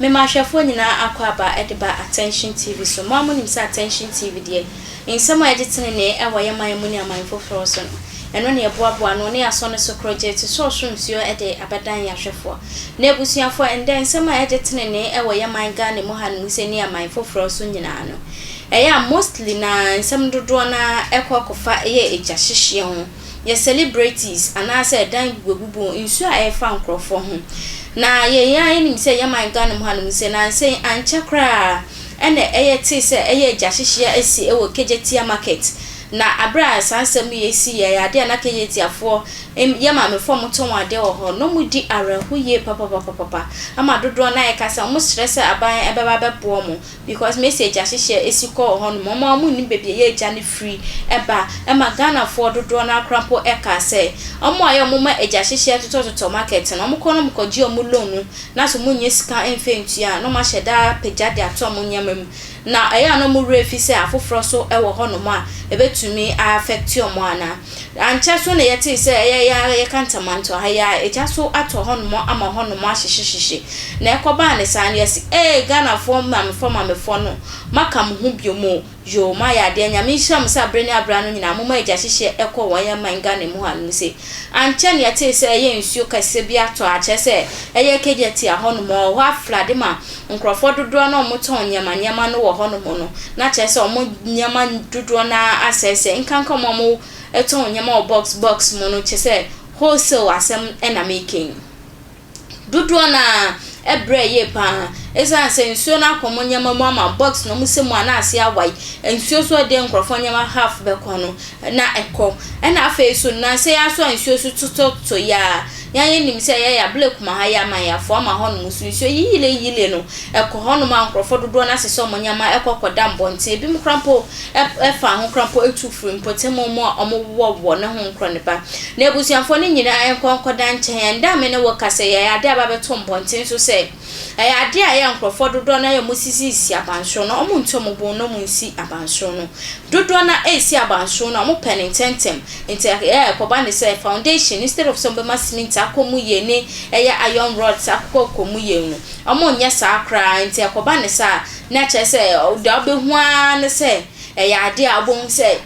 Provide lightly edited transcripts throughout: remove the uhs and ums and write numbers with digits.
Mema ahwɛfoɔ nyinaa akwaaba de ba Attention TV so. Mo a monim sɛ Attention TV deɛ, nsɛm a ɛgye tenenee wɔ yɛn man mu ne aman foforɔ so no, ɛno na yɛboaboa ano na yɛasɔ no so korɔgye te sɛ ɔsoro nsuo de abɛdan yɛn ahwɛfoɔ. Na abusuafoɔ, ɛndɛ nsɛm a ɛgye tenenee wɔ yɛn man Ghana mu hanom sei ne aman foforɔ so nyinaa no, ɛyɛ a mostly na nsɛm dodoɔ no ara kɔ akɔfa yɛ egya hyehyeɛ ho. Yɛ celebrities anaasɛ ɛdan bubuabubu, nsuo a ɛrefa nkorɔfoɔ ho. Na yɛn ara yɛnim sɛ yɛn man Ghana mu hanom sɛ nansa yi ankyɛ koraa ɛna ɛyɛ tee sɛ ɛyɛ egya hyehyeɛ asi wɔ Kejetia market. Na aberɛ a saa nsɛm yi resi yi ɛyɛ adeɛ a na Kejetiafoɔ, yɛn maamefoɔ a wɔtɔn adeɛ wɔ hɔ no wɔdi awerɛho yie papapapapa ama dodoɔ no ara ɛka sɛ wɔsrɛ sɛ aban bɛba abɛboa wɔn Because mesi agya hyehyɛ esi kɔ wɔ hɔ nom ɔmo a ɔmo nnim baabi ɛyɛ agya no firi ɛba ɛma Ghana foɔ dodoɔ no ara koraa mpo ɛkaa sɛ ɔmo a ɛyɛ ɔmo ma agya hyehyɛ totɔ totɔ market no ɔmo kɔ na ɔmo kɔ gye ɔmo loan no na sɛ ɔmo nnya sika ɛnfɛ ntua a na ɔmo ahyɛ da apagya de ato ɔmo nneɛma mu na ɛyɛ a na ɔmo werɛ fi sɛ afoforɔ so ɛwɔ hɔ nom a ɛbɛtumi a affect ɔmo anaa. Ankyɛ so na yɛtee sɛ ɛyɛ yɛn ara yɛka ntamanto ha yi ara, egya so atɔ hɔnom ama hɔnom ahyehyehyehye. Na ɛkɔbaa no saa no, yɛse ee Ghanafoɔ maamefoɔ maamefoɔ no, moaka mo ho biom o, yoo moayɛ adeɛ, Nyame nhyira mo sɛ aberɛ ne aberɛ ano nyinaa moma egya hyehyeɛ ɛkɔ wɔn yɛn man Ghana mu hanom sei. Ankyɛ na yɛtee sɛ ɛyɛ nsuo kɛseɛ bi atɔ a kyerɛ sɛ ɛyɛ Kejetia hɔnom, hɔ aflade ma Nkurɔfoɔ dodoɔ no a wɔtɔn nneɛma nneɛma no wɔ hɔnom no, na kyerɛ sɛ wɔn nneɛma dodoɔ no ara asɛesɛe, nkanka wɔn a wɔtɔn nneɛma wɔ box box mu no, kyerɛ sɛ wholesale asɛm na mereka yi. Dodoɔ no ara brɛɛ yie pa ara, ɛsiane sɛ nsuo no akɔ wɔn nneɛma mu ama box no wɔsɛ mu a na ase awae, nsuo nso ɛde nkurɔfoɔ nneɛma half bɛkɔ no, na ɛkɔ. Ɛna afei nso nnansa yi ara nso a nsuo nso totɔtotɔ yi ara, Yɛn ara yɛnim sɛ yɛyɛ Ablekuma ha yi amanyɛfoɔ ama hɔnom nso nsuo yiyile yiyile no ɛkɔ hɔnom a nkorɔfoɔ dodoɔ no asesa wɔn nneɛma ɛkɔ kɔda mbɔnten ebinom koraa mpo ɛfa ho koraa mpo ɛtu firi mpɔtam mu a wɔn wowɔ wɔ ne ho nkorɔ ne ba na abusuafoɔ no nyinaa ɛnkɔ nkɔda nkyɛn ɛnda a me ne wo kasa yi ɛyɛ adeɛ a aba abɛto mbɔnten so sɛ Ɛyɛ adeɛ a ɛyɛ a nkorɔfoɔ dodoɔ no ara a wɔsisisisi abansoro no, wɔntu wɔn bo na wɔnsi abansoro no. Dodoɔ no ara resi abansoro no a, wɔpɛ no ntɛmntɛm. Nti ɛyɛ a ɛkɔba no sɛ foundation, instead of sɛ wɔbɛma cement akɔ mu yie ne ɛyɛ iron rods akokɔkokɔ mu yie no, wɔnyɛ saa koraa. Nti ɛkɔba no saa a, na kyerɛ sɛ deɛ wobɛhu ara ne sɛ ɛyɛ adeɛ a wobɛhu sɛ,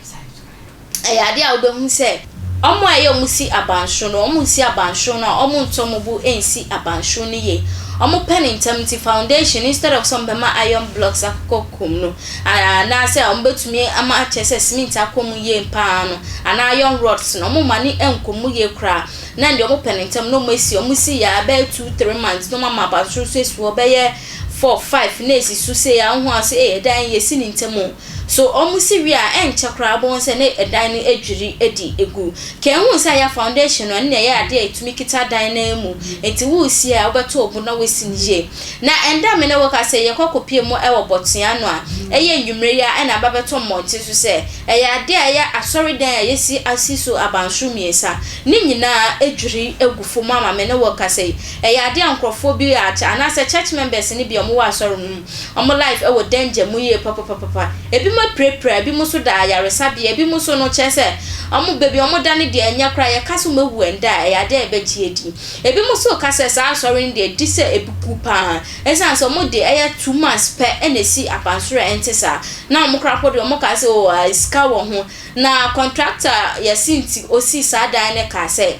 Ɛyɛ adeɛ a wobɛhu sɛ wɔn a ɛyɛ wɔn si abansoro no, wɔn nsi abansoro no a, wɔn ntɔ wɔn bo nsi abansoro no yie. Wɔn pɛ no ntɛm nti foundation instead of sɛ wɔn bɛma iron blocks akokɔ kɔm no, anaasɛ wɔn bɛtumi ama akyerɛ sɛ cement akɔ mu yie paa no, anaa iron rods no, wɔn mma no nkɔ mu yie koraa. Na ɛndeɛ wɔn pɛ no ntɛm na wɔn asi, wɔn si yɛ a bɛyɛ 2, 3 months na wɔn ama abansoro nso asi hɔ bɛyɛ 4, 5 na esi so sei a, wohu a sɛ ee ɛdan yi yɛsi no ntɛm o. So ɔmo si wie a ɛnkyɛ koraa wobɛhu sɛ ne ɛdan no adwiri adi agu. Kɛ wohu sɛ ayɛ foundation no ɛno na ɛyɛ adeɛ a ɛtumi kita dan no ara mu nti woresi a wobɛto wo bo na woasi no yie. Na ɛnda me ne wo ka sɛ yɛkɔ kɔpie mu wɔ Bɔtea no a ɛyɛ anwumerɛ yi ara ɛna aba bɛtɔ mmɔnten so sɛ ɛyɛ adeɛ a ɛyɛ asɔredan a yɛasi asi so abansoro mmiɛnsa ne nyinaa adwiri agu fam ama me ne wo kasa yi ɛyɛ adeɛ a nkorɔfoɔ bi a anaasɛ church members no bi a wɔwɔ asɔre no mu Wɔn life wɔ danger mu yie papapapapa. Ebinom apirapira, ebinom nso da ayaresabea, ebinom nso no kyerɛ sɛ wɔn baabi a wɔda no deɛ ɛnyɛ koraa yɛka sɛ wɔawu ɛndɛ a ɛyɛ adeɛ a yɛbɛgye adi. Ebinom nso reka sɛ saa asɔre no deɛ ɛdi sɛ ɛbɛgu pa ara ɛsiane sɛ wɔde ɛyɛ 2 months pɛ na ɛsi abansoro a ɛnte saa. Na wɔn koraa mpo deɛ wɔka sɛ oh sika wɔ ho. Na contractor yɛse nti ɔsii saa dan no kaa sɛ.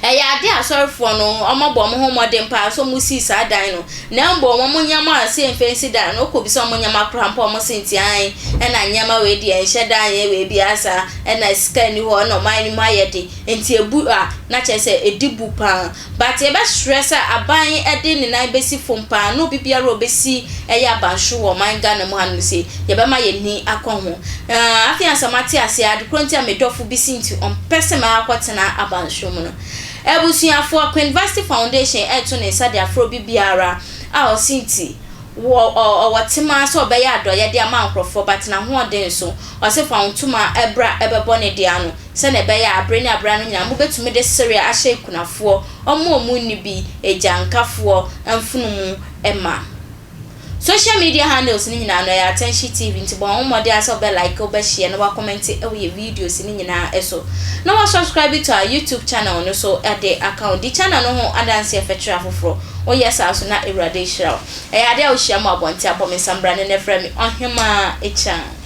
Ɛyɛ ade a asɔrefoɔ no wɔabɔ wɔn ho mmɔden paa sɛ wɔsii saa dan no, na mbom wɔn nneɛma a sɛ mfa nsi dan no, wokɔbisa wɔn nneɛma koraa mpo a wɔn se nti ae, ɛna nneɛma wei deɛ nhyɛ da nyɛ wei biara saa, ɛna sika nni hɔ, ɛna ɔman no mu ayɛ den, nti ɛbu a, na kyerɛ sɛ ɛdi bu paa. But yɛbɛsrɛ sɛ aban de ne nan bɛsi fam paa na obi biara a ɔbɛsi ɛyɛ abansoro wɔ ɔman Ghana mu hanom sei, yɛbɛma yɛn ani akɔ ho. Aah afei ansa mate aseɛ ade korɔ nti a me dɔfo bi se nti ɔmpɛ sɛ mɛakɔtena abansoro mu no. Abusuafoɔ, Queen Vasti Foundation reto ne nsa de afrɛ obi biara a ɔse nti wɔ ɔwɔ tema sɛ ɔbɛyɛ adɔeɛ de ama nkorɔfoɔ but n'ahoɔden nso ɔse fa wo ntoma bra bɛbɔ ne deɛ ano sɛdeɛ ɛbɛyɛ a abere ne abere ano nyinaa mobɛtumi de sereɛ ahyɛ akunafoɔ, wɔn a wɔnni bi, agyankafoɔ mfono mu ma. Social media handles no nyinaa no ɛyɛ Attention TV nti bɔ wo ho mmɔden ara sɛ wobɛ like, wobɛ share na woakɔmɛnte wɔ yɛn videos no nyinaa so. Na wa subscribe to our YouTube channel no so de aka ho. Di channel no ho adanseɛ fɛ kyerɛ afoforɔ. Woyɛ saa nso na Awurade rehyira wo. Ɛyɛ adeɛ a wohyia me wɔ abɔnten a bɔ me nsa mbra ne nɛ frɛ me Ɔhemaa Ekyan.